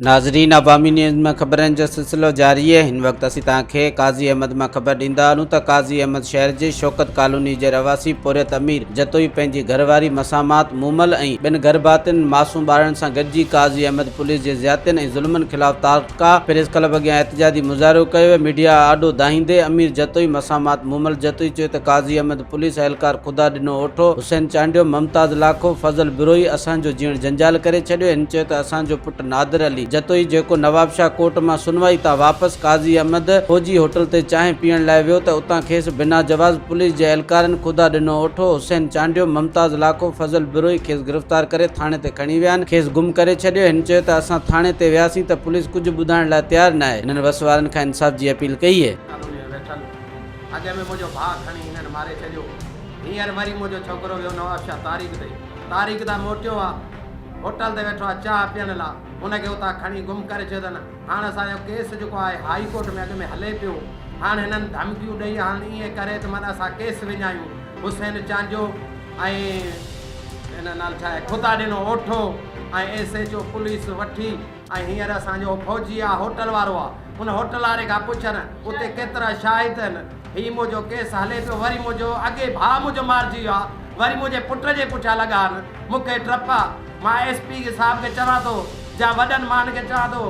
ناظرين عوامي نيوز ۾ خبرن جو سلسلو جاري آهي هن وقت اسين توهان کي قاضي احمد مان خبر ڏيندا هلون ته قاضي احمد شهر جي شوڪت ڪالوني جي رهواسي پورهيت امير جتوئي پنهنجي گهر واري مسامات مومل ۽ ٻن گهر ڀاتين معصوم ٻارڙن سان گڏجي قاضي احمد پوليس جي زيادتين ۽ ظلمن خلاف تعلقه پريس ڪلب اڳيان احتجاجي مظاهرو ڪيو ويو ميڊيا آڏو دانهيندي امير جتوئي مسامات مومل جتوئي چيو ته قاضي احمد پوليس اهلڪار خدا ڏنو اوٺو، حسين چانڊيو، ممتاز لاکو، فضل بروهي اسان جو جيئڻ جنجال ڪري ڇڏيو، هن چيو ته اسان جو پٽ نادر علي جتوئي جيڪو نوابشاهه ڪورٽ مان سنوائي تان واپس قاضي احمد فوجي هوٽل تي چانهه پيئڻ لاء ويو ته اتان کيس بنا جواز پوليس جي اهلڪارن خدا ڏنو اوٺو، حسين چانڊيو، ممتاز لاکو، فضل بروهي کيس گرفتار ڪري ٿاڻي تي کڻي ويا آهن کيس گم ڪري ڇڏيو، هن چيو ته اسان ٿاڻي تي وياسين ته پوليس ڪجهه ٻڌائڻ لاء تيار ناهي، هنن وس وارن کان انصاف جي اپيل ڪئي. ڪالوني ۾ ويٺل اڳ ۾ منهنجو ڀاء کڻي هنن ماري ڇڏيو. هينئر وري منهنجو ڇوڪرو ويو نوابشاهه تاريخ تي. تاريخ تان موٽيو آ. هوٽل تي ويٺو آ چانهه پيئڻ لا. هن کي اتان کڻي گم ڪري ڇڏيو اٿن. هاڻ اسان جو ڪيس جيڪو آهي هائي ڪورٽ ۾ اڳ ۾ هلي پيو. هاڻ هنن ڌمڪيون ڏئي هاڻ ائين ڪري ته معنيٰ اسان ڪيس وڃايون. حسين چانڊيو ۽ هن نالو ڇا آهي خدا ڏنو اوٺو ۽ ايس ايڇ او پوليس وٺي ۽ هينئر اسان جو فوجي آ هوٽل وارو آ ان هوٽل واري کان پڇن اتي ڪيترا شاهد آهن هي منهنجو ڪيس هلي پيو وري منهنجو اڳي ڀاء منهنجو مارجي ويو آ وري منهنجي پٽ جي پٺيان لڳا آهن مون کي ڊپ آ مان ايس پي صاحب کي چوان ٿو جا وڏن ماڻهن کي چوان ٿو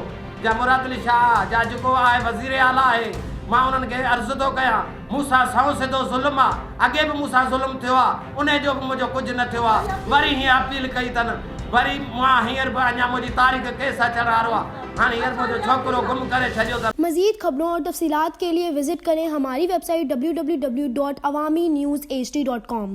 جا مراد علي شاهه آ جا جيڪو آهي وزير اعليٰ آهي مان انهن کي عرض ٿو ڪيان مون سان سنئون سڌو ظلم آ اڳي به مون سان ظلم ٿيو آ انهي جو به منهنجو ڪجهه نه ٿيو آ وري هيئن اپيل ڪئي اٿن وري مان هينئر به اڃا منهنجي تاريخ ڪيس اچڻ وارو آ هاڻي هينئر منهنجو ڇوڪرو گم ڪري ڇڏيو اٿن. مزيد خبرون اور تفصيلات کے لئے وزٽ ڪرين ھماري web site www.awamiNewsHD.com.